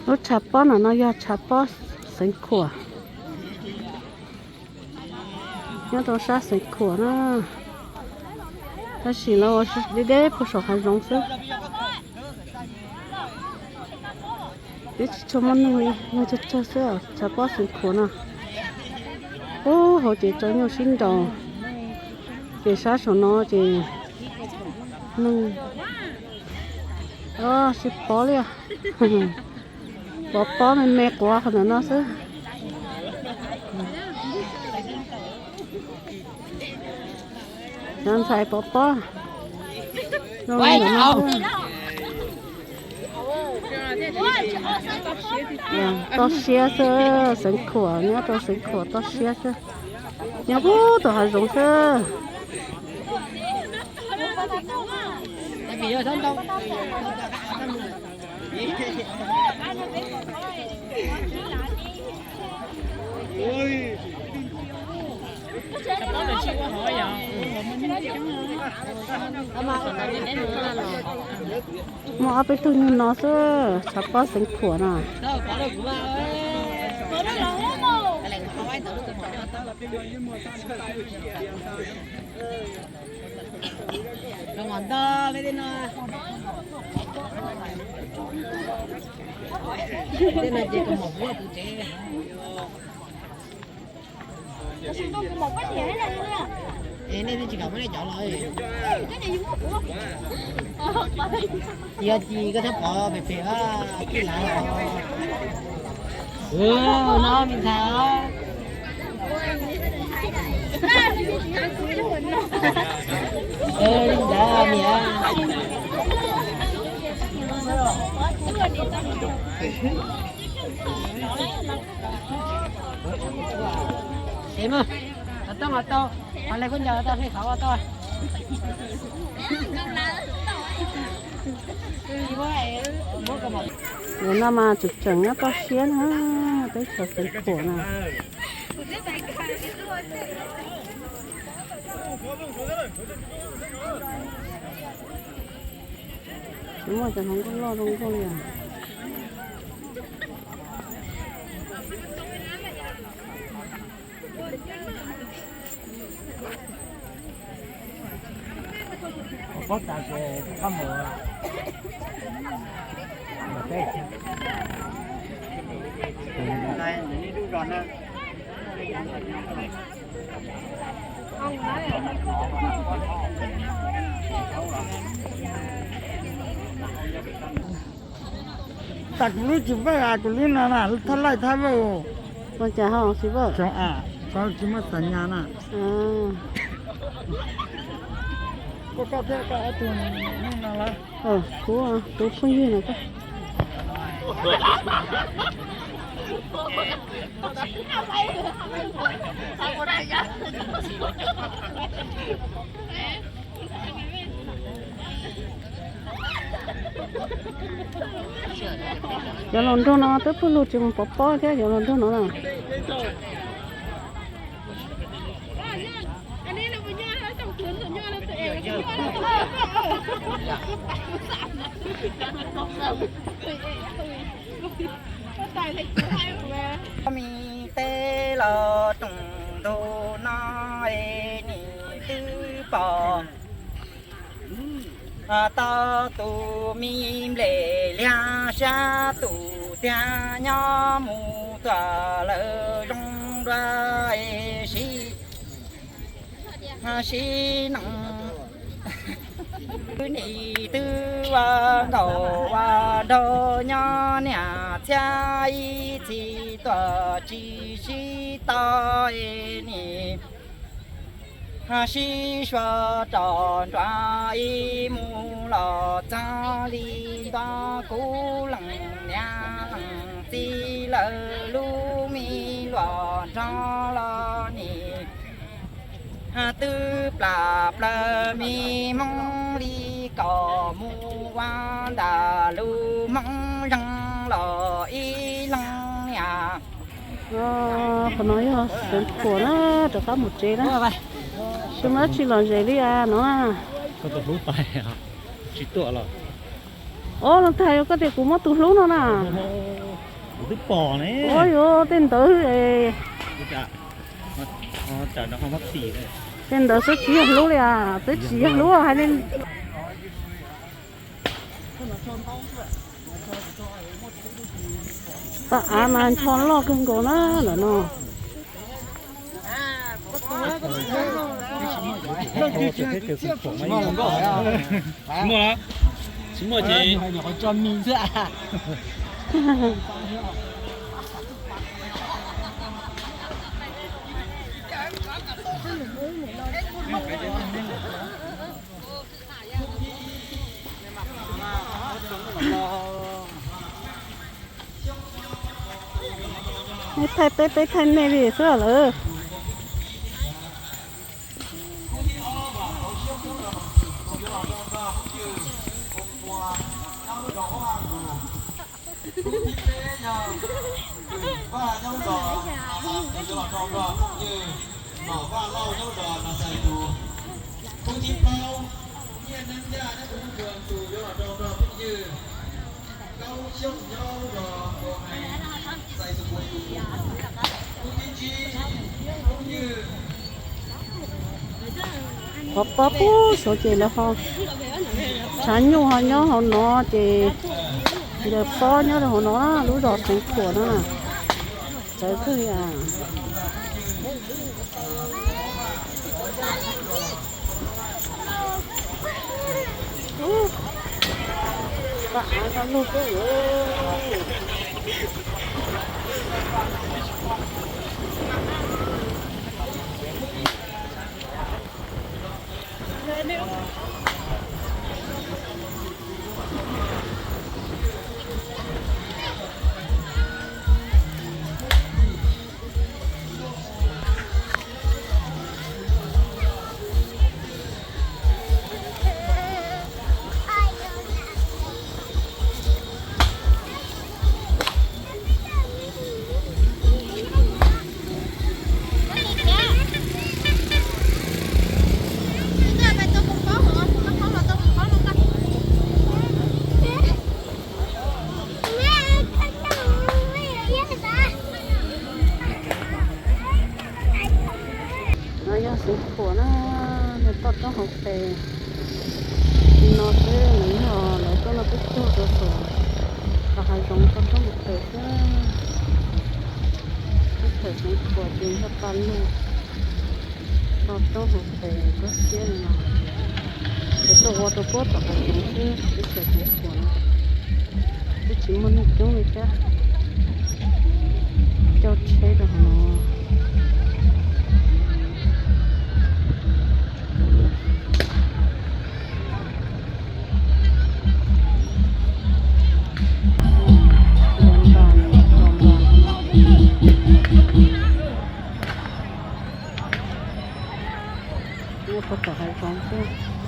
Lub tshav pob no no yog tshav pob Xeev Khuam, nyob rau sab Xeev Khuam na. Tab sis lawv ua deb deb puag saum hav zoov xwb. Twb tsis tshua muaj neeg li, neeg tsawg tsawg xwb. Tshav pob Xeev Khuam no, ub, hauv ces tsaus nyuj sib nraus, ces sab saum no ces neeg sib pob li. Pov pob me me quav qhov ntawm no xwb. Cov ntxhais pov pob. Toj siab xwb, Xeev Khuam, nyob rau Xeev Khuam toj siab xwb. Nyob puag tom hav zoov xwb. Muaj ob peb tug nyuag no xwb, tshav pob Xeev Khuam no. Nej tsis kam muab nej cov los. Yog ci koj thiaj pov pem pem tij laug. No me ntxhais. Li ntawd niam. Tau, tau, tau, le khaub ncaws tau, tau. Nim no mas tseem tseem nyob toj siab na, teb chaws Xeev Khuam na. Tsis muaj cov hluas nkauj loj zoo nkauj li os. Tas kuv lub tsis vawj, kuv lub no na, thaj laij thaj vawj. Ua cas ho tsis vawj? Tsis muaj xas nyas na. Koj, koj thiab koj ob tug neeg no lawm. Kuv, kuv phooj ywg no koj. Cov hluas nraug no twb pw lug tsis mus pov pob thiab cov hluas nraug no na. Me teb los rooj ntug no es nim twb pom tau tus me nplej liag sab tus tiag nyob mus tuaj lawm zoo dua es sib, sib noog. Nim twb ua nkauj ua nraug nyob niam txiab ib txhis tuaj tsis sib tau es nim sib suav rau nruab ib mus los txog li nto kuv leej niam leej txiv lawv lub me luam nrog los nim twb plam plaws me hmoob li kaum mus ua ntawm lub hmoob zeeg los ib leeg niam. Qhov no yog Xeev Khuam na, rov qab mus tsev na. Tsis muaj dab tsi lom zem li no na. Ob, los tag koj tias kuv muab tus hlub no na. Twb pom ne. Ua yuav tej ntawd, tej ntawd xwb tsis yog hlub li as, twb tsis yog hlub hais li. Paj av mas ncho loj kawg nkaus na lawm no. Tsis muaj, tsis muaj ces Thaij peb peb thaij nej li xwb lawm. Khub thib peb yog Vaj Lauj nyob lub zos Nas Xais Tus. Khub thib plaub Nyiaj Neeb Yaj nyob Phu Npuas tus yuav los rau nrog phooj ywg Kaub Xyooj nyob lub zos Npua Hais, Xais Xus Puas tus. Khub thib tsib Hmoob Ywg. Qhov pob pub saud ces lawv ho, tshav nyuj ho nyob hauv no ces ntawm pob nyob rau hauv no, lub zos Xeev Khuam no na. Txawv kawg li as. No yog Xeev Khuam na, nws toj roob hauv pes no xwb, nws yog lawv tuaj noj peb caug rau saum hav zoov toj roob hauv pes xwb. Teb chaws Xeev Khuam ces yog tas lug, toj roob hauv pes kub siab li no. Ces tuaj ua rau puag tom hav zoov xwb, teb chaws Xeev Khuam no twb tsis muaj neeg coob li thiab. Coj tsheb rau hauv no. Nyob puag tom hav zoov xwb.